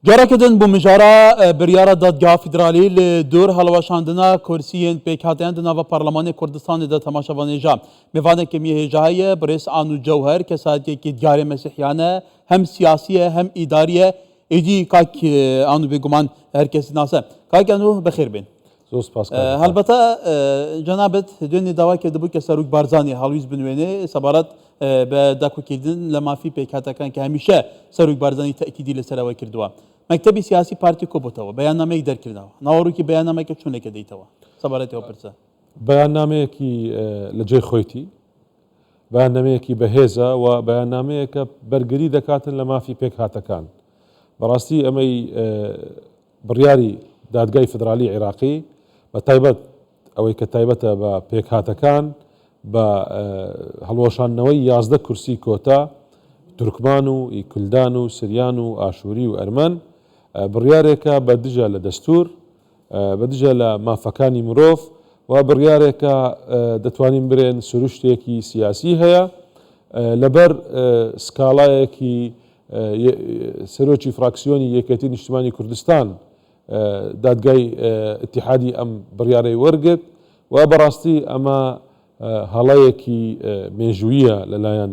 Careke din bû mijara biryara Dadgeha Federalî li dûr hilweşandina kursiyên pêkhateyan di nava Parlemanê Kurdistanê de temaşevanê ja. Mêvanekê mî hêja heye, birêz Anu Cewher kesayetiyekî diyarê Mesîhiyan e, hem siyasî ye hem îdarî ye. Êdî kak Anu bêguman her kesî nas e. Kak Anu bi xêr bên. Zor spas kak Refat. Helbete cenabet duênê dawa kirdibû ke Serok Barzanî helwîst binwênê sebaret bi dakokîkirin li mafî pêkhatekan ke hemîşe Serok Barzanî tekîdî li ser ewe kirdiwe. Mektebî siyasî partî kobûtewe, beyannameyek derkirinawe. Nawerokî beyannameke çûneke deytewe sebaretê ew pirse. Beyannameyekî li cey xweytî, beyannameyekî bihêz e û beyannameyeke bergirî dekatin li mafî pêkhatekan. Bi rastî emey بڕیاری دادگای فیدرالی عیراقی بە تایبەت ئەوەی کە تایبەتە بە پێکهاتەکان بە هەڵوەشاندنەوەی 11 کورسی کۆتا تورکمان و کلدان و سریان و ئاشووری و ئەرمەن بڕیارێکە بە دژە لە دەستور بە دژە لە مافەکانی مرۆڤ و بڕیارێکە دەتوانین برێن سروشتێکی سیاسی هەیە لەبەر سکاڵایەکی سەرۆکی فراکسیۆنی یەکێتی نیشتمانی کوردستان دادگای ئیتیحادی ئەم بڕیارەی وەرگرت و بەڕاستی ئەمە هەڵەیەکی مێژوویە لەلایەن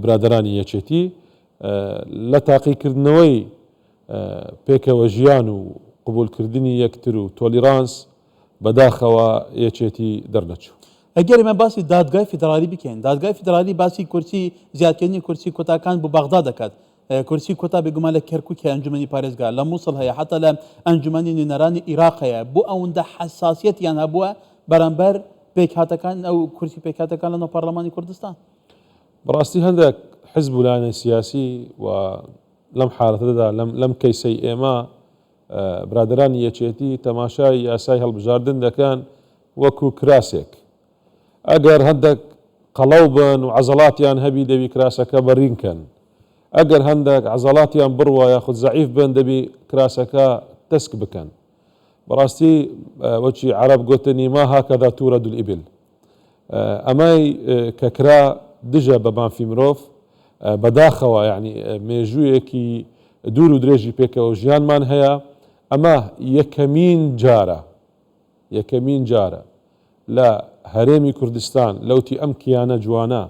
برادەرانی یەکێتی لە تاقیکردنەوەی پێکەوە ژیان و قبولکردنی یەکتر و تۆلیرانس بەداخەوە یەکێتی دەرنەچوو. ئەگەر ئێمە باسی دادگای فیدرالی بکەین، دادگای فیدرالی باسی کورسی زیادکردنی کورسی کۆتاکان بۆ بەغدا دەکات. کورسی کۆتا بێگومان لە کەرکوک هەیە، ئەنجومەنی پارێزگا، لە موسڵ هەیە، حتا لە ئەنجومەنی نوێنەرانی ئیراق هەیە. بۆ ئەوەندە حەساسیەتیان هەبووە بەرامبەر پێکهاتەکان، ئەو کورسی پێکهاتەکان لەناو پەرلەمانی کوردستان؟ بەڕاستی هەندێک حزب و لایەنی سیاسی و لەم حالەتەدا لەم کەیسەی ئێمە برادەرانی یەکێتی تەماشای یاسای هەڵبژاردن دەکەن وەکو کراسێک ئەگەر هەندێک قەڵەو بن و عەزەڵاتیان هەبی دەبی کراسەکە بەرین کەن ئەگەر هەندێک عەزەڵاتیان بڕوا یاخود زەعیف بن دەبی کراسەکە تەسک بکەن بەڕاستی وەکی عەرەب گوتنی ما هاکەذا تورد الإبل ئەمەی کە کرا دژە بە مافی مرۆڤ، بەداخەوە یانی مێژوویەکی دوور و درێژی پێکەوە ژیانمان هەیە، ئەمە یەکەمین جارە یەکەمین جارە لە هەرێمی کوردستان لەوتی ئەم کیانە جوانە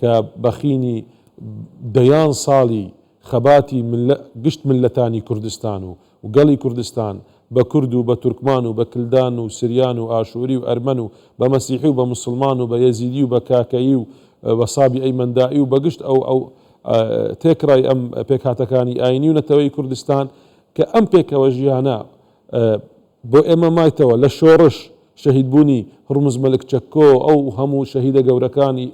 کە بەخینی دەیان ساڵی خەباتی گشت مللەتانی کوردستان و گەڵی کوردستان بە کورد و بە تورکمان و بە کلدان و سریان و ئاشووری و ئەرمەن و بە مەسیحی و بە موسڵمان و بە یەزیدی و بە کاکەیی و بە سابیئەی مەندائی و بە گشت ئەو ئەو تێکڕای ئەم پێکهاتەکانی ئایینی و نەتەوەیی کوردستان کە ئەم پێکەوە ژیانە بۆ ئێمە مایتەوە لە شۆڕش شەهیدبوونی هورمز مەلک چەکۆ ئەو هەموو شەهیدە گەورەکانی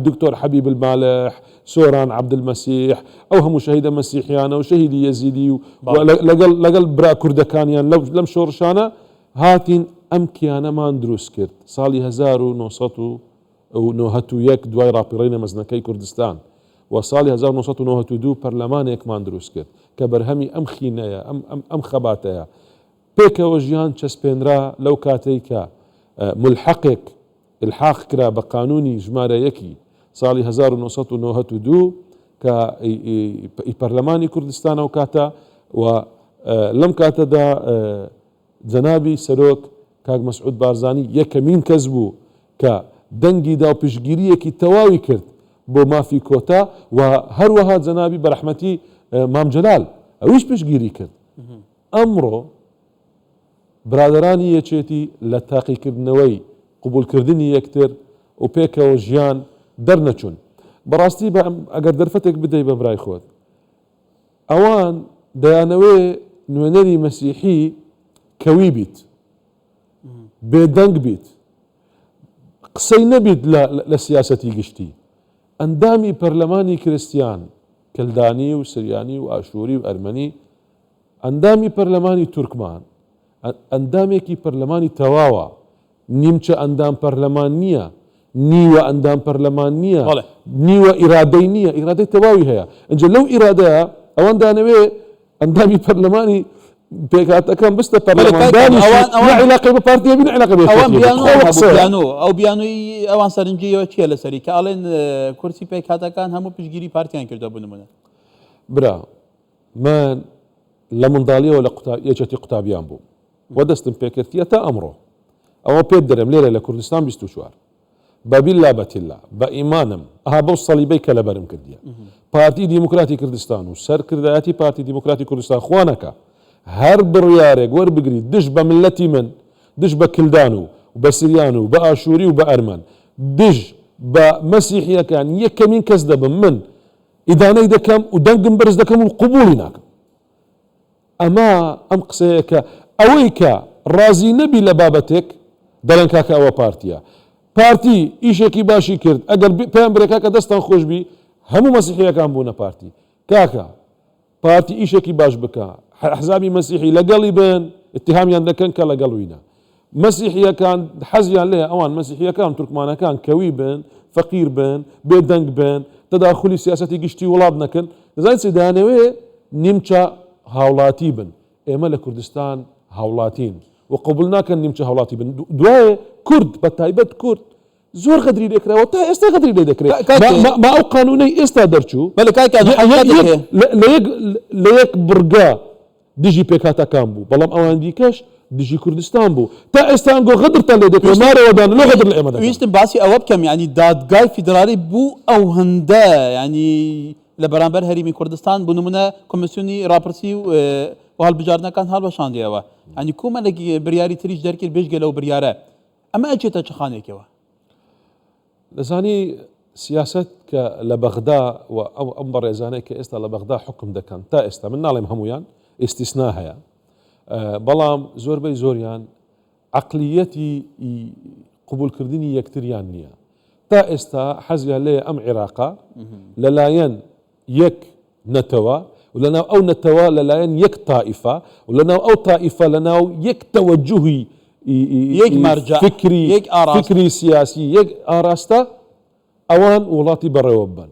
دکتۆر حەبیب المالح، سۆران عەبدولمەسیح، ئەو هەموو شەهیدە مەسیحیانە و شەهیدی یەزیدی و لەگەڵ لەگەڵ برا کوردەکانیان لەم شۆڕشانە هاتین ئەم کیانەمان دروست کرد ساڵی 1991 دوای ڕاپیڕینە مەزنەکەی کوردستان و ساڵی 1992 پەرلەمانێکمان دروست کرد کە بەرهەمی ئەم خینەیە ئەم ئەم ئەم خەباتەیە پێکەوە ژیان چەسپێنرا لەو کاتەی کە ملحەقێک ئیلحاق کرا بە قانوونی ژمارە یەکی ساڵی 1992 کە ئی پەرلەمانی کوردستانە و کاتە و لەم کاتەدا جەنابی سەرۆک کاک مەسعود بارزانی یەکەمین کەس بوو کە دەنگی دا و پشتگیرییەکی تەواوی کرد بۆ مافی کۆتا و هەروەها جەنابی بەرەحمەتی مام جەلال ئەویش پشتگیری کرد. ئەمڕۆ برادەرانی یەکێتی لە تاقیکردنەوەی قبوڵکردنی یەکتر و پێکەوە ژیان دەرنەچوون. بەڕاستی ئەگەر دەرفەتێک بدەی بە برای خۆت، ئەوان دەیانەوێ نوێنەری مەسیحی کەوی بیت، بێدەنگ بیت، قسەی نەبیت لە سیاسەتی گشتی. ئەندامی پەرلەمانی کرستیان، کلدانی و سریانی و ئاشووری و ئەرمەنی، ئەندامی پەرلەمانی تورکمان، ئەندامێکی پەرلەمانی تەواوە، نیمچە ئەندام پەرلەمان نییە، نیوە ئەندام پەرلەمان نییە، نیوە ئیرادەی نییە، ئیرادەی تەواوی هەیە. ئینجا لەو ئیرادەیە ئەوان دەیانەوێ ئەندامی پەرلەمانی پێکهاتەکان بستە پەرلەمان دانیشن، نە عیلاقەی بە پارتی هەبی نە عیلاقەی بە یەکێتی هەبی. خۆ قسەیە. ئەو بیانووی ئەوان سەرنجیەوە چییە لەسەری کە ئەڵێن کورسی پێکهاتەکان هەموو پشتگیری پارتیان کردووە بۆ نموونە؟ برا. من لە منداڵیەوە لە یەکێتی قوتابیان بووم و دەستم پێکردیە تا ئەمڕۆ. ئەوە پێت دەرێم لێرە لە کوردستان 24 بە بیللا بە تیللا بە ئیمانم ئەها بەو سەلیبەی کە لەبەرم کردیە پارتی دیموکراتی کوردستان و سەرکردایەتی پارتی دیموکراتی کوردستان خوا نەکا هەر بڕیارێک وەربگری دژ بە ملەتی من دژ بە کلدان و بە سریان و بە ئاشووری و بە ئەرمەن دژ بە مەسیحیەکان یەکەمین کەس دەبم من ئیدانەی دەکەم و دەنگم بەرز دەکەم و قبوڵی ناکەم. ئەمە ئەم قسەیە کە ئەوەی کە ڕازی نەبی لە بابەتێک دەڵێن کاکە ئەوە پارتیە. پارتی ئیشێکی باشی کرد ئەگەر پێیان برێ کاکە دەستان خۆش بی هەموو مەسیحیەکان بوونە پارتی. کاکە پارتی ئیشێکی باش بکا ئەحزابی مەسیحی لەگەڵی بن اتهامیان دەکەن کە لەگەڵ وینە. مەسیحیەکان حەزیان لێیە ئەوان مەسیحیەکان تورکمانەکان کەوی بن فەقیر بن بێ دەنگ بن تەداخولی سیاسەتی گشتی وڵات نەکەن دەزانین چی دەیانەوێ نیمچە هاوڵاتی بن ئێمە لە کوردستان هاوڵاتین و قبول ناکەن نیمچە هاوڵاتی بن دوایێ کورد بە تایبەت کورد زۆر غەدری لێکراوە تا ئێستا غەدری لێ دەکرێت ما ئەو قانونەی ئێستا دەرچوو لە یەک بڕگە دژی پێکهاتەکان بوو، بەڵام ئەوان دیکەش دژی کوردستان بوو. تا ئێستا ئەنگۆ غەدرتان لێ دەکرێت، نارەوە دانە لۆ غەدر لە ئێمە دەکەن. ویستم باسی ئەوە بکەم یانی دادگای فیدرالی بوو ئەوهندە یانی لە بەرامبەر هەریمی کوردستان بۆ نمونە کۆمیسیۆنی ڕاپرسی و هەڵبژاردنەکان هەڵوەشاندیەوە یانی کۆمەلێک بریاری تریش دەرکرد بێجگە لەو بریارە ئەمە ئەچێتە چ خانێکەوە؟ دەزانی سیاسەت کە لە بەغدا و ئەو ئەم بەڕێزانەی کە ئێستا لە بەغدا حوکم دەکەن تا ئێستا من ناڵێم هەموویان ئیستیسنا هەیە بەڵام زۆربەی زۆریان عقلیەتی قبولکردنی یەکتریان نییە تا ئێستا حەزیان لێ ئەم عێراقا لەلایەن یەک نەتەوە و لەناو ئەو نەتەوە لەلایەن یەک تائیفە و لەناو ئەو تائیفە لەناو یەک تەوەجوهی یەک مەرجەع فکری یەک ئاراستە فکری سیاسی یەک ئاراستە ئەوان وڵاتی بەڕێوە ببەن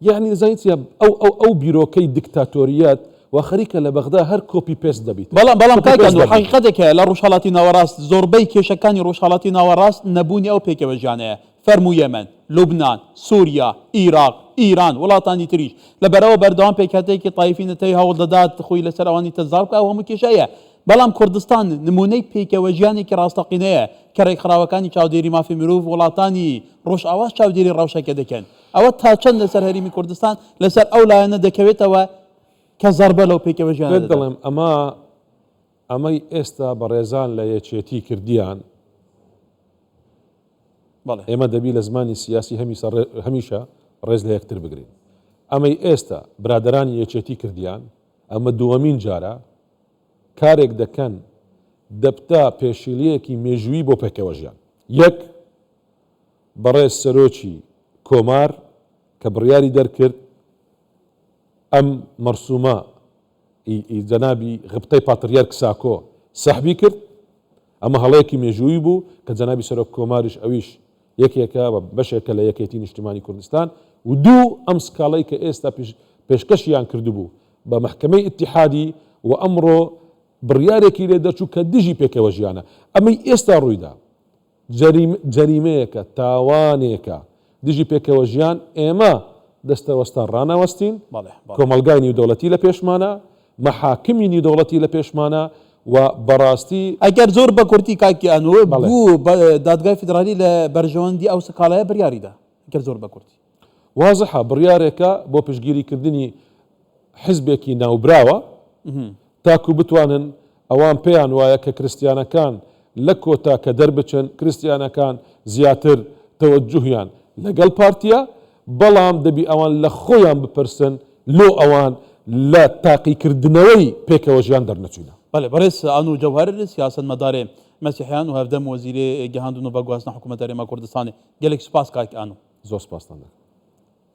یەعنی دەزانی چیە ئەو ئەو ئەو بیرۆکەی دیکتاتۆریەت وا خەریکە لە بەغدا هەر copy paste دەبیت بەڵام بەڵام کۆپی کاک پێست ئەندۆ دەبیت. حەقیقەتێک هەیە لە ڕۆژهەڵاتی ناوەڕاست زۆربەی کێشەکانی ڕۆژهەڵاتی ناوەڕاست نەبوونی ئەو پێکەوە ژیانەیە فەرموو یەمەن، لوبنان، سوریا، ئیراق، ئیران، وڵاتانی تریش. لەبەرئەوە بەردەوام پێکهاتەیەکی تایفی نەتەوی هەوڵدەدات خۆی لەسەر ئەوانی تر زاڵ بکات، ئەو هەموو کێشەیە. بەڵام کوردستان نموونەی پێکەوەژیانێکی ڕاستەقینەیە کە ڕێکخراوەکانی چاودێری مافی مرۆڤ وڵاتانی ڕۆژئاواش چاودێری ڕەوشەکە دەکەن. ئەوە تا چەند لەسەر هەرێمی کوردستان لەسەر ئەو لایەنە دەکەوێتەوە کە زەربە لەو پێکەوەژیانە پێت دەدات؟ دەڵێم ئەمە ئەمەی ئێستا بەڕێزان لە یەکێتی کردیان، ئێمە دەبی لە زمانی سیاسی هەمیشە ڕێز لە یەکتر بگرین. ئەمەی ئێستا برادەرانی یەکێتی کردیان، ئەمە دووەمین جارە کارێک دەکەن دەبتە پێشیلیەکی مێژوویی بۆ پێکەوەژیان. یەک، بەڕێز سەرۆکی کۆمار کە بڕیاری دەرکرد ئەم مەرسومە ی جەنابی غبتەی پاتریارک ساکۆ سەحبی کرد، ئەمە هەڵەیەکی مێژوویی بوو کە جەنابی سەرۆک کۆماریش ئەویش یەکێکە و بەشێکە لە یەکێتی نیشتیمانی کوردستان و دوو ئەم سکاڵەی کە ئێستا پێشکەشیان کردبوو بە مەحکەمەی ئیتیحادی و ئەمڕۆ بڕیارێکی لێ دەرچوو کە دژی پێکەوەژیانە ئەمەی ئێستا ڕوویدا جەریمەیەکە، تاوانێکە دژی پێکەوەژیان، ئێمە دەستەوەستان ڕاناوەستین، کۆمەڵگای نیودەوڵەتی لە پێشمانە، مەحاکمی نیودەوڵەتی لە پێشمانە و بەڕاستی. ئەگەر زۆر بە کورتی کاک ئەنوەر بوو دادگای فیدرالی لە بەرژەوەندی ئەو سکاڵایە بریاری دا گەر زۆر بە کورتی. وازحە بڕیارێکە بۆ پشتگیری کردنی حزبێکی ناوبراوە تاکو بتوانن ئەوان پێیان وایە کە کرستیانەکان لە کۆتا کە دەربچن کرستیانەکان زیاتر تەوەجوهیان لەگەڵ پارتیە بەڵام دەبی ئەوان لە خۆیان بپرسن لۆ ئەوان لە تاقیکردنەوەی پێکەوە ژیان دەرنەچوینە. بەڵێ بەڕێز ئانو جەوهەر سیاسەتمەدارێ مەسیحیان و هەڤدەم وەزیرێ گەهاندن و ڤەگواستنە حکوومەت هەرێما کوردستانێ گەلێک سوپاس کاک ئانو. زۆر سوپاستان دەکەم.